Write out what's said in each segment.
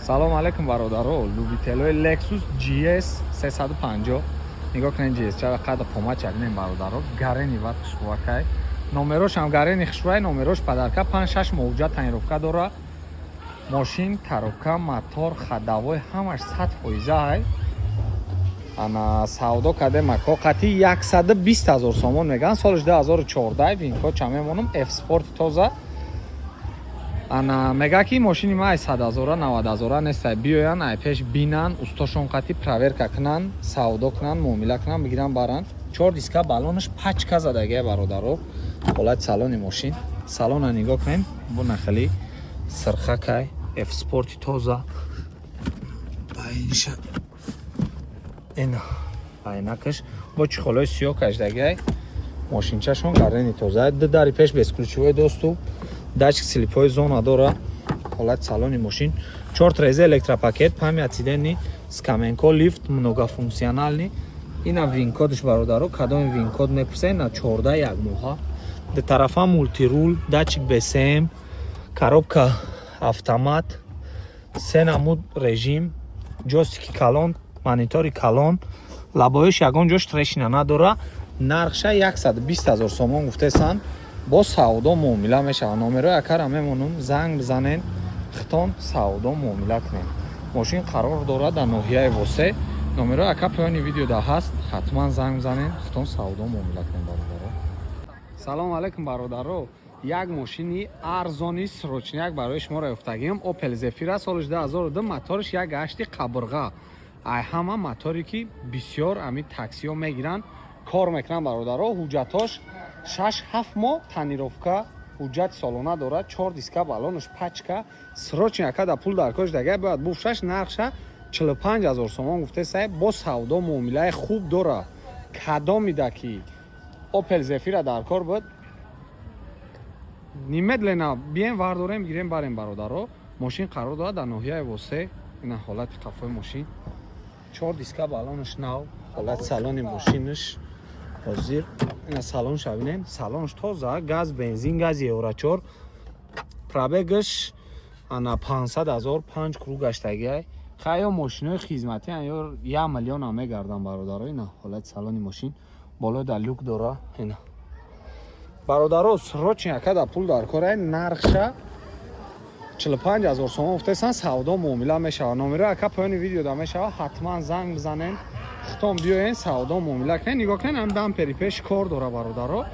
Салом алейкум, бародаро, любителои Lexus GS 350. Нигоҳ кунед, GS чара қадр қомат чабинем, бародаро. Гарени ват хушбувакай. Номерош ҳам гарени хушбувай, номерош подарка, 5-6 моҳ ҳуҷҷат тонировка дора. Мошин, коробка, мотор, ходовой ҳамаш 100% ай. Ана савдо кардем, ако, қати 120 ҳазор сомон меган. Солиш 2014, ВИН-код ча мемонам, F Sport тоза. Ана мега, ки мошини ма ай 100 ҳазора, 90 ҳазора нестай. Биёян, ай пеш бинан, устошон қати проверка кунан, савдо кунан, муомила кунан, бигиран, баран. Чор диска, баллонаш пачка задагия, бародаро. Ҳолати салони мошин, салона нигоҳ кунем, буна хеле сирхакай, F Sport тоза. Айниша ин айнакаш бо чехолои сиёҳ кашдагиай. Мошинчашон гарени тоза, ду дари пеш бесключевой доступ, датчик слепой зона дора. Ҳолати салони мошин: чор треза, электропакет, память сидений, скаменко, лифт многофункциональный. Ина ВИН-кодш, бародаро, кадоми ВИН-код мепурса, ина 14 як моҳа. Ду тарафа мультируль, датчик BSM, коробка автомат, се намуд режим, ҷойстики калон, монитори калон, лабоиш ягон ҷош трещина надора. Нархша 120 ҳазор сомон гуфтесан, бо савдо муомила мешавад. Номерои акара мемонум, занг бизанен, хитон савдо муомила кунем. Мошин қарор дорад дар ноҳияи Восе. Номерои ака поёни видеода ҳаст, ҳатман занг бизанен, хитон савдо муомила кунем, бародаро. Салом алейкум, бародаро. Як мошини арзони срочняк барои шумо ёфтагиам. Opel Zafira, соли 2002, моториш як ҳашти қабырға. Ай ҳама моторе, ки бисёр ами таксиҳо мегиранд, кор мекунанд, бародаро. Ҳуҷҷатош 6-7 моҳ тонировка, ҳуҷҷати солона дорад. Чор диска, баллонаш пачка. Срочно ака да пул дар корш дага бояд буфшаш. Нархша 45 ҳазор сомон гуфтесай, бо савдо муомилаи хуб дора. Кадомида ки Опел Зефира дар кор буд, немедленно бием, вардорем, гирем, барем, бародаро. Мошин қарор дорад дар ноҳияи Восе. Ина ҳолати қафои мошин: чор диска, баллонаш нав. Ҳолати салони мошинаш ҳозир, ина салонша бинем, салонш тоза, газ, бензин, газ евро 4. Пробегаш ана 500 ҳазор, панҷ круг гаштагиай. Хай, ё мошинои хизматӣ, ё 1 миллионам мегардан, бародаро. Ина ҳолати салони мошин, болои да люк дора. Ина, бародаро, срочно ака да пул дар кора, нархша 45 ҳазор сомон гуфтесан, савдо муомила мешавад. Номерои ака поёни видеода мешавад, ҳатман занг бизанен, хитом биёен, савдо муомила кунен. Нигоҳ кунен, ам бампери пеш кор дора, бародаро.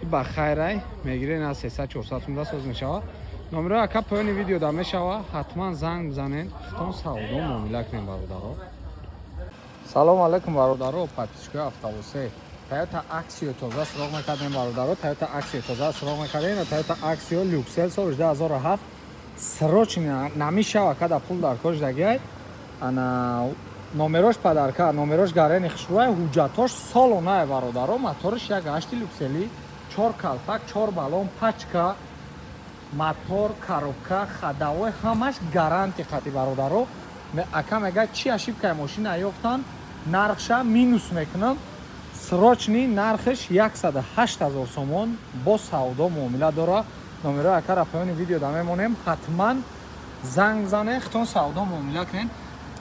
Ба хайрай мегирен, аз 300 400 сумда соз мешавад. Номерои ака поёни видеода мешавад, ҳатман занг бизанен, хитом савдо муомила кунен, бародаро. Салому алайкум, бародаро, подписчикои Автовосе. Тойота Аксио тоза суроғ мекардем, бародаро. Тойота Аксио тоза суроғ мекардем. Тойота Аксио Люксел, соли 2007, срочно намешава, када пул дар корш дагиай. Ана номерош подарка, номерош гарени хушрӯай, ҳуҷҷатош солонае, бародаро. Моториш як ҳашти люксели, чор калпак, чор баллон пачка, мотор, коробка, ходовой ҳамаш гарантия қати, бародаро. Ака мега, чи ошибкаи мошина ёфтан, нархша минус мекунам. Срочный нархаш 108 ҳазор сомон, бо савдо муомила дора. Номерои акара поёни видеода мемонем, ҳатман занг занен, хитон савдо муомила кунен.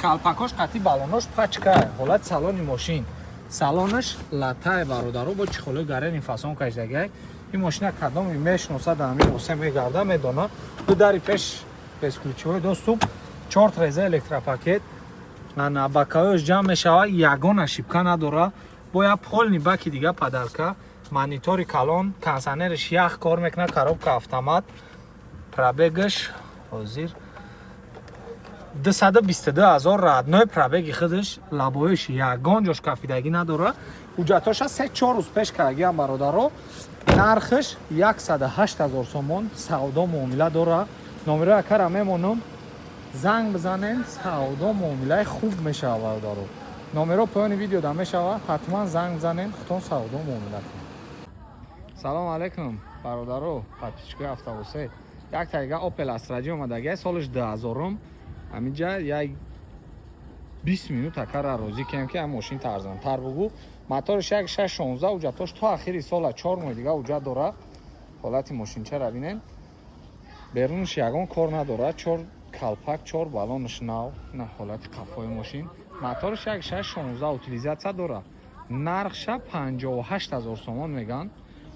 Калпакош қати баллонош пачка. Ҳолати салони мошин, салонаш латай, бародаро, бо чехолои гарени фасон кашдагиай. Ин мошина кадоми мешиносад, ҳамин осе мегарда, медона. Ду дари пеш бесключевой доступ, чор треза, электропакет. Ана бакаёш ҷамъ мешавад, ягон ошибка надора. Бояд полный баки дига подарка, монитори калон, кондиционерш ях кор мекунад, коробка автомат. Пробегаш ҳозир 222 ҳазор, родной пробеги худаш. Лабоиш ягон ҷош кафидагӣ надора. Ҳуҷҷатоша 3-4 рӯз пеш кардагиам, бародаро. Нархаш 108 ҳазор сомон, савдо муомила дора. Номерои акара мемонам, занг бизанен, савдо муомилаи хуб мешавад, бародаро. Номеро поёни видеода мешавад, ҳатман занг бизанен, худтон савдо муомила кунед. Салому алайкум, бародаро, подписчикои Автовосе. Як тайга Опел Астраҷи омадагия, солиш 2000-ум. Ҳаминҷа як 20 минут акара розӣ кем, ки ҳам мошин арзонтар бугу. Моториш як шаш шонздаҳ, ҳуҷҷатош то ахири сола, 4 моҳи дига ҳуҷҷат дора. Ҳолати мошинчара бинен, берунаш ягон кор надорад, чор Калпак чор баллонаш нав. На, ҳолати қафои мошин. Моторш 1.6 16, утилизация дора. Нархша 58 000 сомон меган,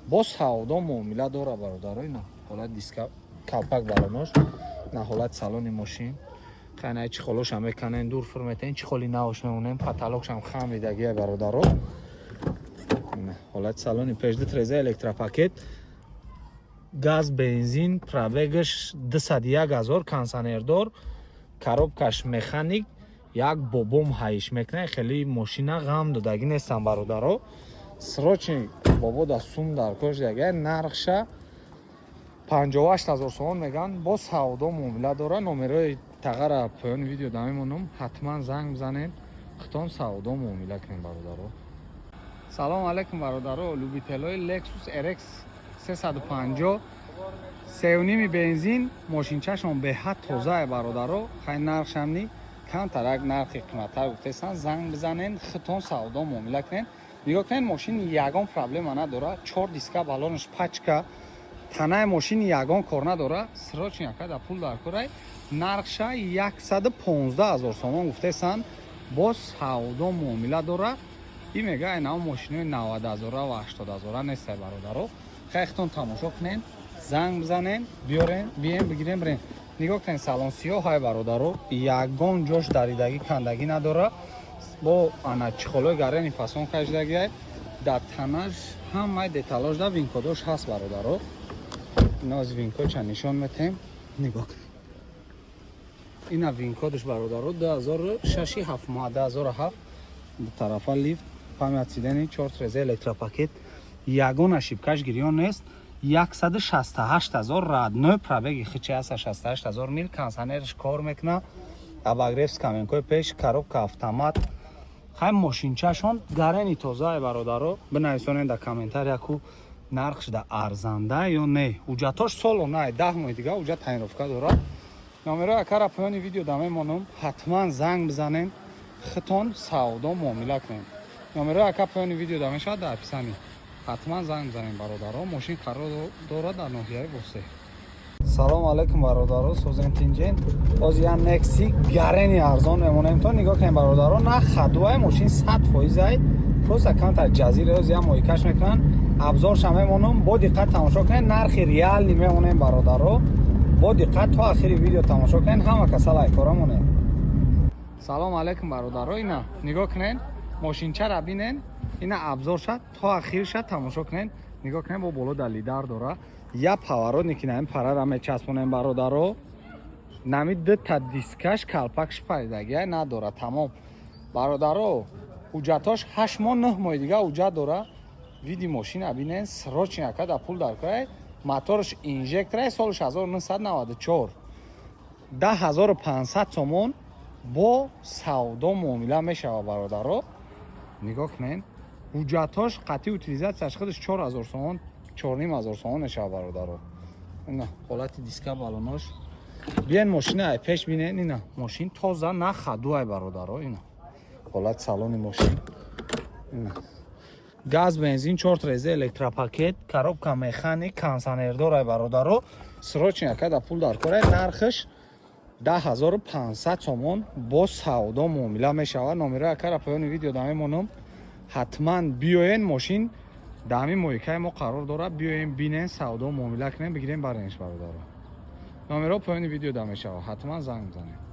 бо савдо муомила дора, бародаро. Ина ҳолати диска, калпак баллонош. На, ҳолати салони мошин. Хайна, чехолошам меканен, дур фур метен, чехоли навош мемонем, потолокшам хамидагия, бародаро. Ҳолати салони пеш, ду треза, электропакет, газ, бензин, пробегаш 201 ҳазор, кондиционердор, коробкаш механик. Як бобом ҳайш мекунад, хеле мошина ғам додагӣ нестам, бародаро. Срочный бобо да сум дар кош дага. Нархша 58 ҳазор сомон меган, бо савдо муомила дора. Номерои тағара поёни видео да мемонам, ҳатман занг бизанед, хитон савдо муомила кунем, бародаро. Салом алейкум, бародаро, любителои Lexus RX 350, сеюними бензин. Мошинчашон беҳад тозае, бародаро. Хай, нархшам ни камтарак, нархи қиматтар гуфтесан. Занг бизанен, хитон савдо муомила кунен. Нигоҳ кунед, мошин ягон проблема надора, чор диска баллонаш пачка, танаи мошини ягон кор надора. Срочно якада пул дар корай. Нархша 115 ҳазор сомон гуфтесан, боз савдо муомила дора. И мега, айнао мошинои 90 ҳазора ва 80 ҳазора нестай, бародаро. Хайхтон тамошо кунен, занг бизанен, биёрен, биен, бигирен, бирен. Нигоҳ кунен, салон сиёҳай, бародаро, ягон ҷош даридагӣ, кандагӣ надора. Бо ана чехолои гарени фасон кашидагиай. Дар танаш ҳамаи деталош да винкодош ҳаст, бародаро. Ино аз винкодша нишон метем, нигоҳ кунед. Ина винкодш, бародаро, 2006 7 моҳ, 2007. Ду тарафа лифт, память сидений, чор треза, электропакет, ягон ошибкаш гирён нест. 168 ҳазор родной пробеги хичи аст, 68 ҳазор мил. Кондиционерш кор мекуна, обогрев скамейкои пеш, коробка автомат. Хай, мошинчашон гарени тозае, бародаро. Бинависонед дар комментария, ку нархш да арзанда ё не. Ҳуҷҷатош солона, 10 моҳи дига ҳуҷҷат тонировка дорад. Номерои акара поёни видео да мемонам, ҳатман занг бизанем, хитон савдо муомила кунем. Номерои ака поёни видео да мешавад, дар описание. Ҳатман занг бизанем, бародаро. Мошин қарор дорад дар ноҳияи Восе. Салом алейкум, бародаро, созем, тинҷен. Боз я Некси гарени арзон мемонем то. Нигоҳ кунем, бародаро, на ходовай мошин 100%ай, просто камтар ҷазира, оз я мойкаш мекунанд. Обзорша мемонам, бо диққат тамошо кунед. Нархи реальный мемонем, бародаро. Бо диққат то ахири видео тамошо кунед, ҳама каса лайкора монед. Салом алейкум, бародаро. Ина нигоҳ кунед, мошинчара бинен. Ина обзорша то ахирша тамошо кунед. Нигоҳ кунед, бо боло дар лидар дора, я поворотники, нами парара мечаспонем, бародаро. Нами дута дискаш, калпакш паридагия надора, тамом, бародаро. Ҳуҷҷатош 8 моҳ, 9 моҳи дига ҳуҷҷат дора. Види мошина бинен. Срочно ака да пул дар кора. Моторш инжектора, солш 1994, 10 500 сомон, бо савдо муомила мешава, бародаро. Нигоҳ кунед, ҳуҷҷатҳош қатъи утилизатсияш худаш 4000 сомон, 4500 сомон мешава, бародаро. Ина ҳолати диска, балонош. Биен, мошина ай пеш бинен. Ина мошин тоза, на ходовай, бародаро. Ина ҳолати салони мошин. Ина газ, бензин, чор треза, электропакет, коробка механик, кондиционердорай, бародаро. Срочно якада пул дар кора. Нархаш 10 500 сомон, бо савдо муомила мешавад. Номерои акара поёни видео да мемонам, ҳатман биёен. Мошин дар ҳамин моикаи мо қарор дорад. Биёен, бинен, савдо муомила кунем, бигирем, баренш, бародаро. Номеро поёни видео да мешавад, ҳатман занг бизанед.